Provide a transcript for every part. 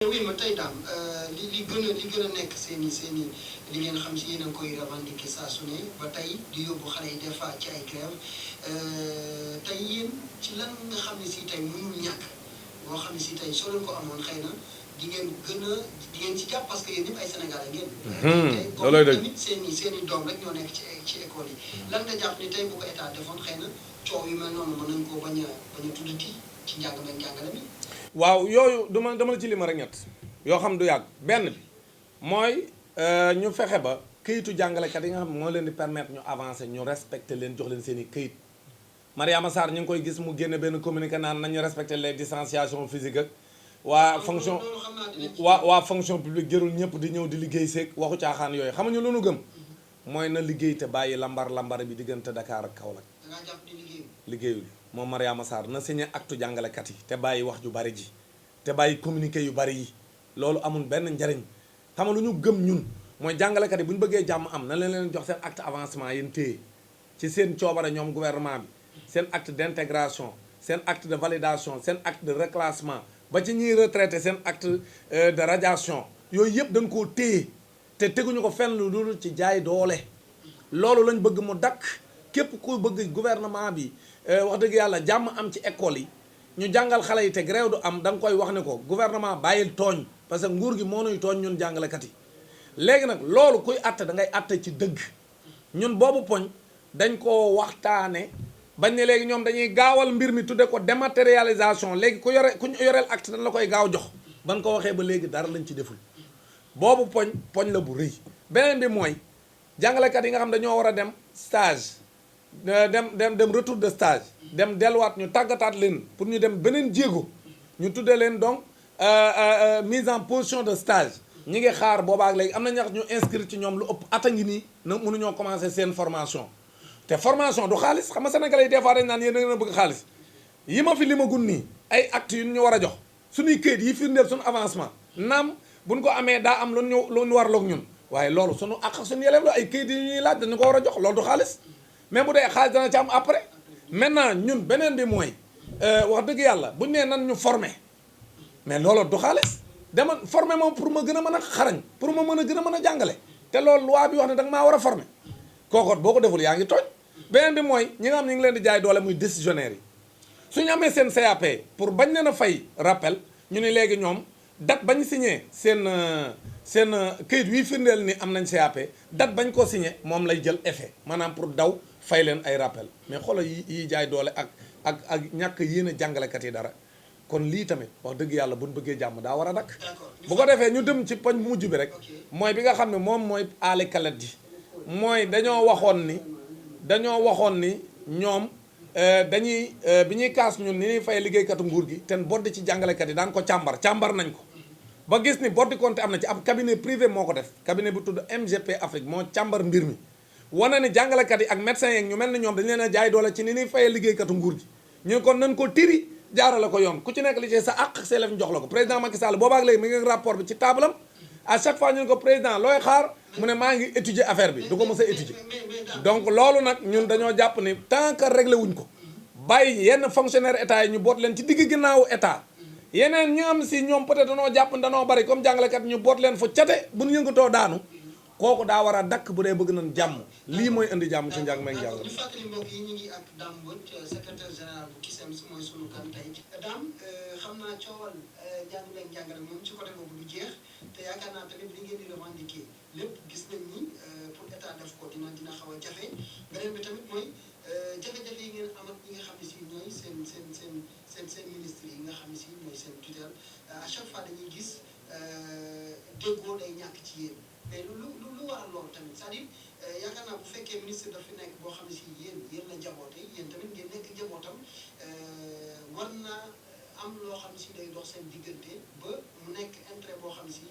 oui ma tey daam li gën a nekk seen i li ngeen xam si yéen a ngi koy revendiquer saa su ne ba tey di yóbbu xale yi des fois ci ay grève tey yéen ci lan nga xam ne si tey mënul ñàkk boo xam ne si tey soo leen ko amoon xëy na di ngeen gën a di ngeen ci jàpp parce que yéen ñëpp ay Sénégalais ngeen. loolooy dëgg tamit seen i doom rek ñoo nekk ci école yi. lan nga jàpp ni tey bu ko état defoon xëy na coow yu mel noonu mën nañ koo bañ a tuddati ci njàng meeg njàngale mi. waaw yooyu dama la ci lima rek ñett yoo xam du yàgg benn bi mooy ñu fexe ba këyitu jàngalekat yi nga xam moo leen di permettre ñu avancer ñu respecter leen jox leen seen i këyit Mariama Sarr ñu ngi koy gis mu génne benn communiqué naan nañu respecter les distanciation physique ak waa fonction publique jërul ñëpp di ñëw di liggéey seeg waxu caaxaan yooyu xamuñu lu nu gëm mooy na liggéey te bàyyi lambar bi diggante Dakar ak Kaolack liggéeyul moom Mariama Sarr na signé acte jàngalekat yi te bàyyi wax ju bari ji te bàyyi communiqué yu bari yi loolu amul benn njariñ xam nga lu ñu gëm ñun mooy jàngalekat yi bu ñu bëggee jàmm am na leen jox seen acte avancement yéen téye ci seen coobare ñoom gouvernement bi seen acte d'intégration seen acte de validation seen acte de reclassement ba ci ñuy retraité seen acte de radiation yooyu yëpp dañ koo téye te teguñu ko fenn lu dul ci jaay doole loolu lañ bëgg mu dakk képp ku bëgg gouvernement bi wax dëgg yàlla jàmm am ci école yi ñu jàngal xale yi te grève du am da nga koy wax ne ko gouvernement bàyyil tooñ parce que nguur gi moo nuy tooñ ñun jàngalekat yi léegi nag loolu kuy atte da ngay atte ci dëgg ñun boobu poñ dañ ko waxtaane bañ ne léegi ñoom dañuy gaawal mbir mi tudde ko dématérialisation léegi ku ñu yoreel acte dañ la koy gaaw jox ban ko waxee ba léegi dara lañ ci deful boobu poñ la bu rëy beneen bi mooy jàngalekat yi nga xam dañoo war a dem stage dem retour de stage dem delluwaat ñu tàggataat leen pour ñu dem beneen jéego ñu tuddee leen donc mise en position de stage ñi ngi xaar boobaak léegi am na ñax ñu inscrire ci ñoom lu ëpp ata ngi nii na mënuñoo commencé seen formation te formation du xaalis xam nga sénégalais yi des fois dañ naan yéen da ngeen a bëgg xaalis yi ma fi li ma gun nii ay actes yu ñu war a jox suñuy këyit yi firndeel suñu avancement naam buñ ko amee daa am lu ñu warloog ñun waaye loolu suñu ak suñu yelleef la ay këyit yi ñuy laaj dañu ko war a jox loolu du xaalis mais bu dee xaalis dana ci am après maintenant ñun beneen bi mooy wax dëgg yàlla buñ nee nan ñu former mais loolu du xaalis dama former moom pour ma gën a mën a xarañ pour ma mën a gën a mën a jàngale te loolu loi bi wax ne da nga maa war a former kookoot boo ko deful yaa ngi tooñ beneen bi mooy ñi nga xam ñi ngi leen di jaay doole muy décisionnaire yi suñu amee seen CAP pour bañ leen a fay rappel ñu ne léegi ñoom date bañ signé seen këyit wi firndeel ni am nañ CAP date bañ ko signé moom lay jël effet maanaam pour daw fay leen ay rappel mais xoolal yi jaay doole ak ñàkk yéen a jàngalekat yi dara kon lii tamit wax dëgg yàlla buñ bëggee jàmm daa war a dakk bu ko defee ñu dem ci poñ bu mujj bi rek mooy bi nga xam ne moom mooy aali kalet ji mooy dañoo waxoon ni ñoom dañuy bi ñuy kaas ñun ni ñuy fay liggéeykatu nguur gi te boddi ci jàngalekat yi daan ko càmbar nañ ko ba gis ni boddi compte am na ci ab cabinet privé moo ko def cabinet bu tudd MGP Afrique moo càmbar mbir mi wane ni jàngalekat yi ak médecins yeeg ñu mel ni ñoom dañ leen a jaay doole ci ni ñuy fayee liggéeykatu nguur gi ñu kon nañ ko tiri jaarale ko yoon ku ci nekk li ci sa àq sa élève ñu jox la ko président Macky Sall boobaak léegi mi ngi rapport bi ci taabalam à chaque fois ñu ne ko président looy xaar mu ne maa ngi étudier affaire bi du ko mës a étudier donc loolu nag ñun dañoo jàpp ni tant que réglé wuñ ko bàyyi yenn fonctionnaire état yi ñu boot leen ci digg ginnaawu état yeneen ñu am si ñoom peut-être danoo jàpp danoo bari comme jàngalekat ñu boot leen fu cate bu ñu yëngatoo daanu kooku daa war a dakk bu dee bëgg nañ jàmm lii mooy indi jàmm ci njàng meeg njàng. ñu fàttali mbokk yi ñu ngi ak Dame Mbodj secrétaire général bu CUSEMS mooy sunu kan tey Dame xam naa coowal njàng meeg njàngale moom ci côté boobu du jeex te yaakaar naa tamit li ngeen di revendiquer lépp gis nañ ni pour état def ko dina xaw a jafe beneen bi tamit mooy jafe-jafe yi ngeen am ak ñi nga xam ne si ñooy seen ministre yi nga xam ne si mooy seen tutelle à chaque fois dañuy gis déggoo day ñàkk ci yéen. mais lu waral loolu tamit c'est-à-dire yaakaar naa bu fekkee ministre daf fi nekk boo xam ne si yéen la njaboote yéen tamit ngeen nekk njabootam war na am loo xam ne si day dox seen diggante ba mu nekk intérêt boo xam ne si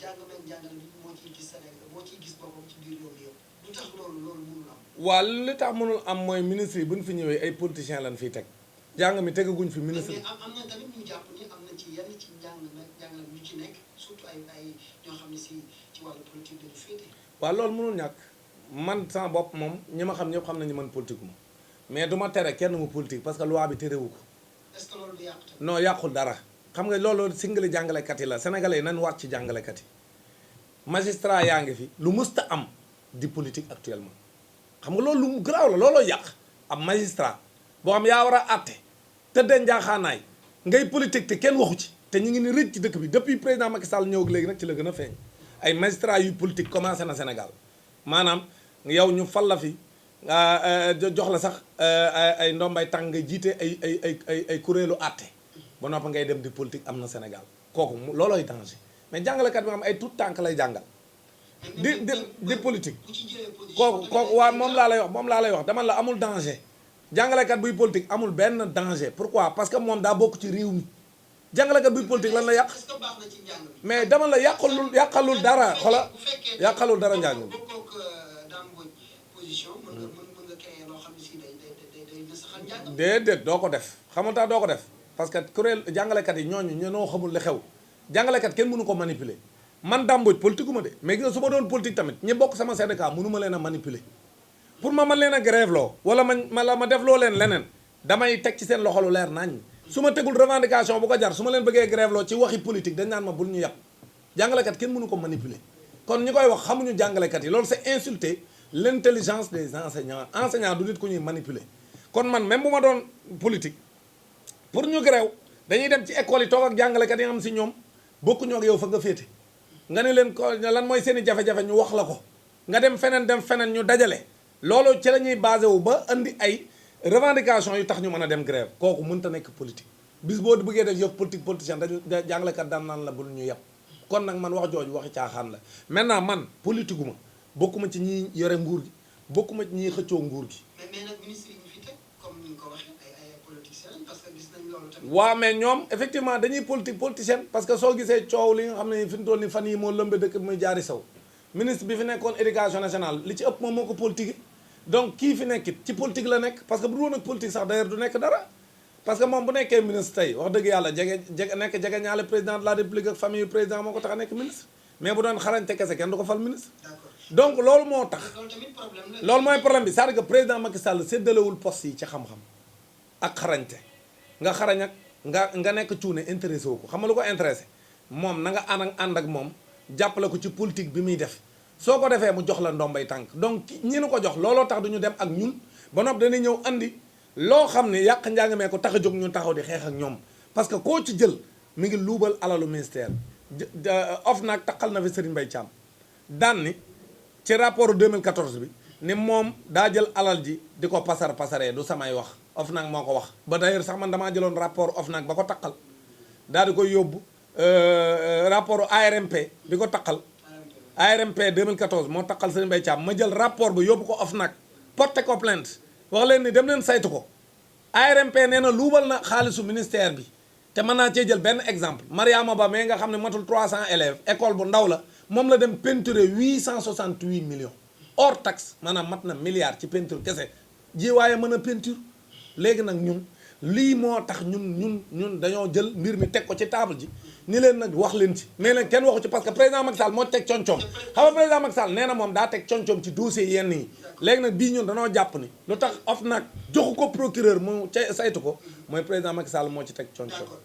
jàngale bi moo ciy gis Sénégal moo ciy gis boppam ci biir réew mi yëpp lu tax loolu mënul am. waaw li tax mënul am mooy ministre yi bu ñu fi ñëwee ay politiciens lañ fiy teg jàng mi tegaguñ fi ministre. mais am na tamit ñu jàpp ni am na ci yenn ci njàngale ñu ci nekk surtout ay ñoo xam ne si. waaw loolu mënul ñàkk man sama bopp moom ñi ma xam ñëpp xam nañu man politique ma mais du ma tere kenn mu politique parce que loi bi terewu ko. est-ce que loolu du yàq non yàqul dara xam nga loolu singali jàngalekat yi la sénégalais yi nañ waat ci jàngalekat yi magistrat yaa ngi fi lu mësta am di politique actuellement xam nga loolu lu garaaw la looloo yàq am magistrat boo xam yaa war a àtte tëddee njaaxaanaay ngay politique te kenn waxu ci te ñu ngi ni rëcc ci dëkk bi depuis président Macky Sall ñëw ak léegi nag ci la gën a feeñ ay magistrat yu politique commencé na Sénégal maanaam yow ñu fal la fi jox la sax ay ndombay tàng nga jiite ay kuréelu àtte ba noppi ngay dem di politique am na Sénégal kooku loolooy danger mais jàngalekat bi nga xam ay tout tànk lay jàngal di politique kooku waaw moom laa lay wax dama la amul danger jàngalekat buy politique amul benn danger pourquoi parce que moom daa bokk ci réew mi jàngalekat buy politique lan la yàq mais dama la yàqalul dara xola yàqalul dara njàng mi déedéet doo ko def xamanta doo ko def parce que kuréel jàngalekat yi ñooñu ñoo xamul li xew jàngalekat kenn mënu ko manipuler man Dame Mbodj politique gu ma de mais gis nga su ma doon politique tamit ñi bokk sama syndicat mënu ma leen a manipuler pour ma mën leen a grève loo wala ma def loo leen leneen damay teg ci seen loxo lu leer nañ su ma tegul revendication bu ko jar su ma leen bëggee grève loo ci waxi politique dañ naan ma bul ñu yàpp jàngalekat kenn mënu ko manipuler kon ñi koy wax xamuñu jàngalekat yi loolu c'est insulter l'intelligence des enseignants du nit ku ñuy manipuler kon man même bu ma doon politique pour ñu grève dañuy dem ci école yi toog ak jàngalekat yi nga xam si ñoom bokkuñoo ak yow fa nga féete nga ne leen ko lan mooy seen i jafe-jafe ñu wax la ko nga dem feneen ñu dajale loolu ci la ñuy basé wu ba andi ay revendication yu tax ñu mën a dem grève kooku mënta nekk politique bis boo bëggee def yëf politicien dañ jàngalekat daan naan la bul ñu yàpp kon nag man wax jooju waxi caaxaan la maintenant man politique gu ma bokkuma ci ñi yore nguur gi bokkuma ci ñi xëccoo nguur gi. mais nag ministre yi ñu fi teg comme ni nga ko waxee ay politiciens parce que gis nañ loolu tamit. waaw mais ñoom effectivement dañuy politicienne parce que soo gisee coow li nga xam ne fi mu toll nii fan yi moo lëmbe dëkk bi muy jaari saw ministre bi fi nekkoon éducation nationale li ci ëpp moom moo ko politique donc kii fi nekkit ci politique la nekk parce que bu dul woon ak politique sax d'ailleurs du nekk dara parce que moom bu nekkee ministre tey wax dëgg yàlla jege ñaale président de la république ak famille président moo ko tax a nekk ministre mais bu doon xarañte kese kenn du ko fal ministre. donc loolu moo tax loolu mooy problème bi c'est-à-dire que président Macky Sall séddalewul poste yi ci xam-xam ak xarañte nga xarañ ak nga nekk cuune intéressé wu ko xam nga lu ko intéressé moom na nga ànd ak moom jàppale ko ci politique bi muy def soo ko defee mu jox la ndombay tànk donc ñi nu ko jox looloo tax duñu dem ak ñun ba noppi dañuy ñëw andi loo xam ne yàq njàng mee ko tax a jóg ñun taxaw di xeex ak ñoom parce que koo ci jël mi ngi luubal alalu ministère OFNAC taqal na fi Serigne Mbaye Thiam daan ni ci rapport 2014 bi ni moom daa jël alal ji di ko pasaree du samay wax OFNAC moo ko wax ba d'ailleurs sax man damaa jëloon rapport OFNAC ba ko taqal daal di koy yóbbu rapport ARMP bi ko taqal ARMP 2014 moo taqal Serigne Mbaye Thiam ma jël rapport ba yóbbu ko OFNAC porté ko plainte wax leen ni dem leen saytu ko ARMP nee na luubal na xaalisu ministère bi te mën naa cee jël benn exemple Mariama Ba mais nga xam ne matul 300 élèves école bu ndaw la moom la dem peinturer 868 millions hors taxe maanaam mat na milliard ci peinture kese ji waaye mën a peinture léegi nag ñun lii moo tax ñun dañoo jël mbir mi teg ko ci table ji ni leen nag wax leen ci mais nag kenn waxu ci parce que président Macky Sall moo teg concom xam nga président Macky Sall nee na moom daa teg concom ci dossier yenn yi léegi nag bii ñun danoo jàpp ni lu tax OFNAC joxu ko procureur mu saytu ko mooy président Macky Sall moo ci teg concom